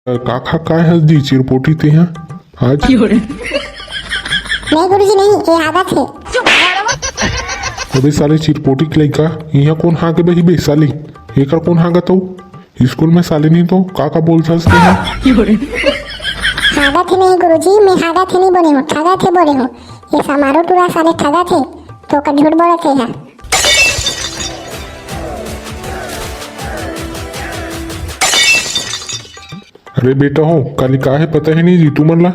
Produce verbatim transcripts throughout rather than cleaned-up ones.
का खा काय हस दी चिरपोटी तेहा आज? नहीं गुरुजी, नहीं, ये आदत है। अबे साले चिरपोटी के लइका, इहाँ कोन हागे बही बे साले? एकर कोन हागत हो? स्कूल में साले नहीं तो का का बोलथस तेहा? आदत है नहीं गुरुजी, मैं आदत है नहीं बोले हूँ, ठगत है बोले हूँ। ये समारू टूरा साले ठगत है, तो का झूठ बोलत है यहाँ। अरे बेटा हो, काली का हे पता हे नहीं जी तुमन ला?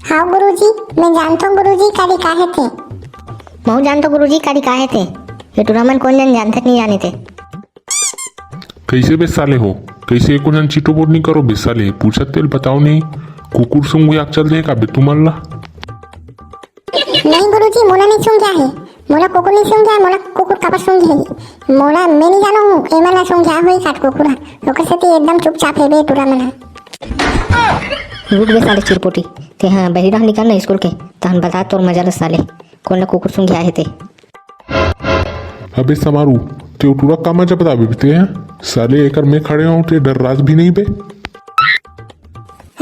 हाँ गुरुजी, मैं जानथों गुरुजी, काली का हे ते। महू जानथों गुरुजी, काली का हे ते। ये टूरा मन कोन जन जानथे कि नहीं जाने ते। कइसे बे साले हो, कइसे एको जन चिटो बोट नहीं करो बे साले, पूछत तेल बताओ नहीं, कुकुर सूंघ आग चल देगा बे तुमन ला। नहीं गुरुजी, मोला नहीं सूंघ हे, मोला कुकुर नहीं सूंघ हे, मोला कुकुर काबर सूंघ हे? मोला, मैं नहीं जानू हूँ, एमन ला सूंघ होही काट कुकुर ह। ओकर सेती एकदम चुपचाप हे बे टूरा मन ह। रुक बे साले चिरपोटी, ते हाँ बहिरा निकल ना स्कूल के, तहन बता तोर मजा ल साले, कोन ला कुकुर सूंघ हे ते। अबे समारू, ते टूरा का मजा बताबे बे ते, हाँ? साले एकर मैं खड़े हूँ, ते डर राज भी नहीं बे।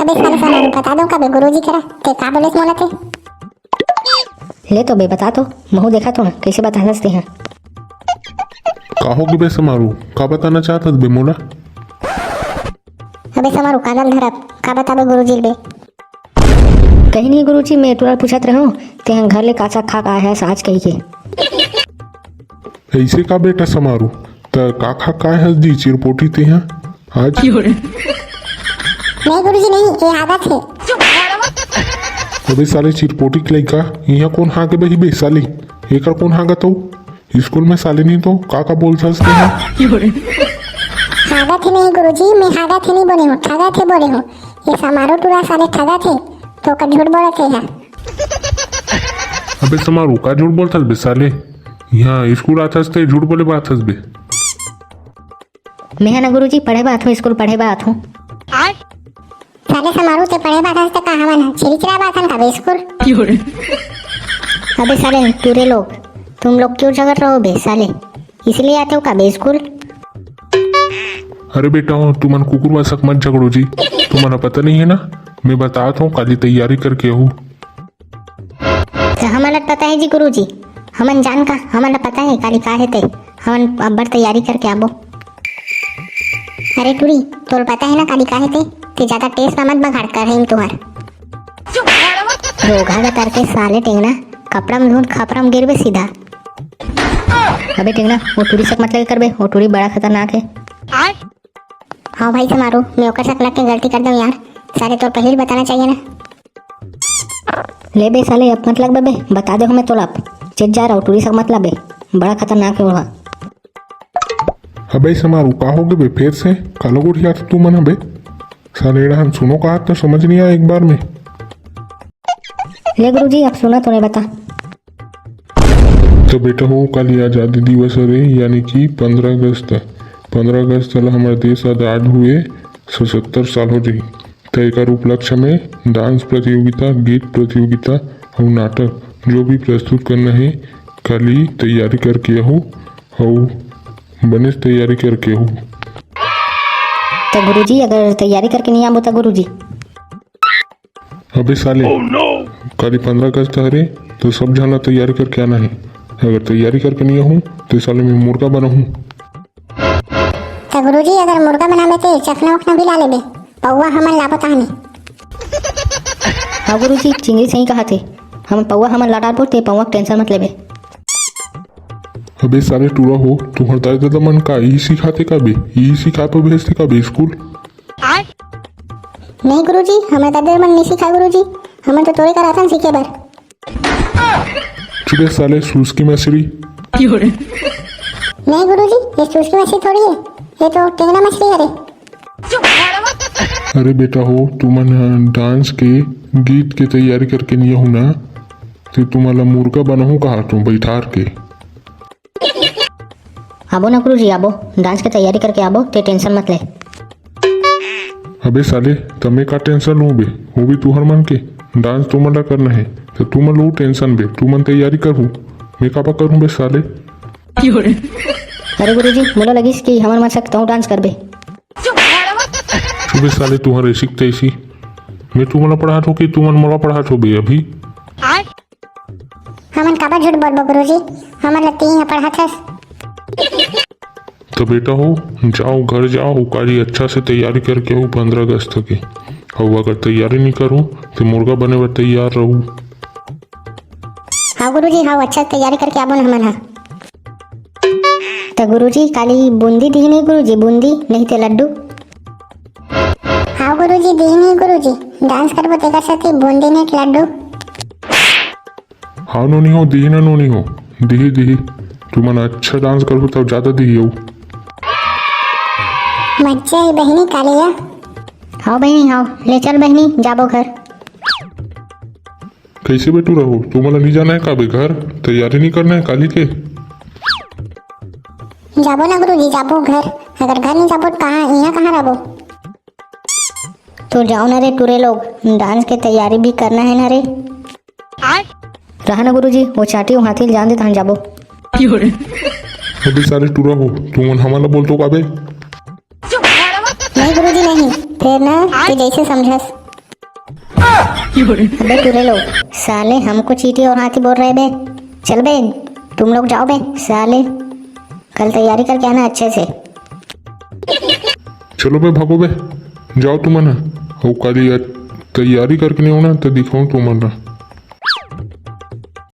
अबे साले समारू, बता दो का बे गुरुजी करा, ते का बोले मोला ते? ले तो बे, बता तो, महू देखा तो, कइसे बताथस तेहा। का हो गे बे समारू, का बताना चाहत हस बे मोला? अबे समारू, कान ल धरब, का बताबे गुरुजी ल बे? कहीं नहीं गुरुजी, मैं टूरा ल पूछत रहूं, तेहा घर ले का साग खा के आए हस आज कही के। ऐसे का बेटा समारू, त का खा काय हस दी चिरपोटी तेहा आज? नहीं गुरुजी, नहीं, ये आदत है। अबे साले चिरपोटी के लइका, इहाँ कोन हागे बही बे साले? एकर कोन हागत हो? स्कूल में साले नहीं तो का का बोलथस तेहा? आदत है नहीं गुरुजी, मैं आदत है नहीं बोले हूँ, ठगत है बोले हूँ। ये समारू टूरा साले ठगत है, तो का झूठ बोलत है यहाँ। अबे समारू, का झूठ बोलथस बे साले? यहाँ स्कूल आथस ते झूठ बोले बात हस बे। मैं ह ना गुरुजी, पढ़े बर आथों स्कूल, पढ़े बर आथों। साले समारू, ते पढ़े बर आथस त का हमन ह छिरी चराय बर आथन का बे स्कूल? अबे साले टूरे लोग, तुम लोग क्यों झगड़ रहे हो बे साले? इसलिए आते हो का बे स्कूल? अरे बेटा हो, तुमन कुकुर वासक मत झगड़ो जी, तुमन ला पता नहीं है ना, मैं बतात हूँ, काली तैयारी करके आहू। त हमन ला पता हे जी गुरुजी, हमन जान का, हमन ला पता हे काली का हे ते, हमन अब्बड़ तैयारी करके आबो। अरे टूरी, तोर पता हे ना काली का हे ते, ते ज्यादा टेस ला मत बघाड़, करहिम तुहर। रोगहा गतर के साले टेंगना, कपड़ा में धुन खपरा में गिरबे सीधा। अबे टेंगना, वो टूरी सक मत लगे करबे, वो टूरी बड़ा खतरनाक हे। हाँ भाई समारू, मैं ओकर सक लग के गलती कर दूं यार, साले तोर पहिली बताना चाहिए ना। ले बे साले, अब मत लगबे बे, बता दे हमें तोला अब। चेत जा रहा हूँ, टूरी सक मत लगबे, बड़ा खतरनाक हे ओहा। अबे समारू, का हो गे बे फेर से? काला गोठियाथस तुमन ह बे? साले एड़ा हम सुनो कहा तो समझ नहीं आया एक बार में। ले गुरुजी, अब सुना तो नहीं बता। तो बेटा हो, काली आजादी दिवस हरे, यानी कि पंद्रह अगस्त। पंद्रह अगस्त ला हमर देश आजाद हुए सतहत्तर साल हो जाही। त एकर उपलक्ष्य में डांस प्रतियोगिता, गीत प्रतियोगिता अउ नाटक जो भी प्रस्तुत करना हे, काली तैयारी करके आहू अउ बनेच तैयारी करके आहू। त गुरुजी, अगर तैयारी करके नहीं आबो त गुरुजी? अबे साले, काली पंद्रह अगस्त हरे, तो सब झन ला तैयारी करके आना हे। अगर तैयारी करके नहीं आहू, तो साले मैं मुर्गा बनाहूँ। त गुरुजी, अगर मुर्गा बनाबे ते चखना उखना भी ला लेबे, पौवा हमन लाबो ताहने। हाँ गुरुजी, चिंगरी सही कहा थे, हम पौवा हमन ला डालबो, ते पौवा के tension मत लेबे। अबे साले टूरा हो, तुहर दाई ददा मन का यही सिखाते का बे? यही सिखा तो भेजते का बे स्कूल? नहीं गुरुजी, हमर दादा मन नहीं सिखाए गुरुजी, हमन तो तोरे करा थन सीखे बर। चुप बे साले सुसकी मछली। नहीं गुरुजी, ये सुसकी मछली थोड़ी है, ये तो टेंगना मछली हरे। अरे बेटा हो, तुमन ह डांस के गीत के तैयारी करके नहीं आहू ना, ते तुमन ला मुर्गा बनाहूँ कहा तू बैठार के। आबो ना गुरुजी, आबो, डांस के तैयारी करके आबो, ते tension मत ले। अबे साले, त मैं का tension लूँ बे? वो भी तुहर मन के। डांस तुमन ला करना हे, त तुमन लो tension बे, तुमन तैयारी करहू, मैं काबर करहूँ बे साले? अरे गुरुजी, मोला लगिस कि हमर मन सक तहूँ डांस करबे। अबे साले, तुहर ऐसी तैसी। मैं तुमन ला पढ़ात हो कि तुमन मोला पढ़ात हो बे अभी? हमन काबर झूठ बोलबो गुरुजी, हमन ला तीही पढ़ात हस। तो बेटा हो, जाओ घर जाओ, काली अच्छा से तैयारी करके आओ पंद्रह अगस्त के। अउ अगर तैयारी नहीं करो तो मुर्गा बने बर तैयार रहो। हाँ गुरुजी, हाँ, अच्छा तैयारी करके आबो न हमन हा। तो गुरुजी, काली बूंदी दिही नहीं गुरुजी, बूंदी नहीं ते लड्डू? हाँ गुरुजी, दिही नहीं गुरुजी, डांस करबो तेकर साथ ही बूंदी नहीं लड्डू। हाँ नोनी हो, दिही ना नोनी हो, दिही दिही। तुमन अच्छा डांस करबो तब ज्यादा दिही हो। मज्जा ही बहिनी काली या। हाँ बहिनी हाँ, ले चल बहिनी, जाबो घर। कैसे बे टूरा हो, तुमन ला नहीं जाना है का बे घर? तैयारी नहीं करना है काली के? जाबो ना गुरुजी, जाबो घर। अगर घर नहीं जाबो तो कहाँ, यहाँ कहाँ रहबो? तो जाओ ना रे टूरे लोग, डांस के तैयारी भी करना है ना रे। रहा ना गुरुजी, वो चाटी वो हाथी जान दे तहन जाबो। अबे साले टूरा हो, तुमन हमन ला बोलतो का बे? नहीं गुरुजी नहीं, फेर ना तू जैसे समझस। अबे टूरे लोग, साले हमको चींटी और हाथी बोल रहे बे। चल बे, तुम लोग जाओ बे साले, कल तैयारी करके आना अच्छे से। चलो बे, भागो बे, जाओ तुमन। अउ काली तैयारी करके नहीं होना तो दिखाऊं तुमन ला।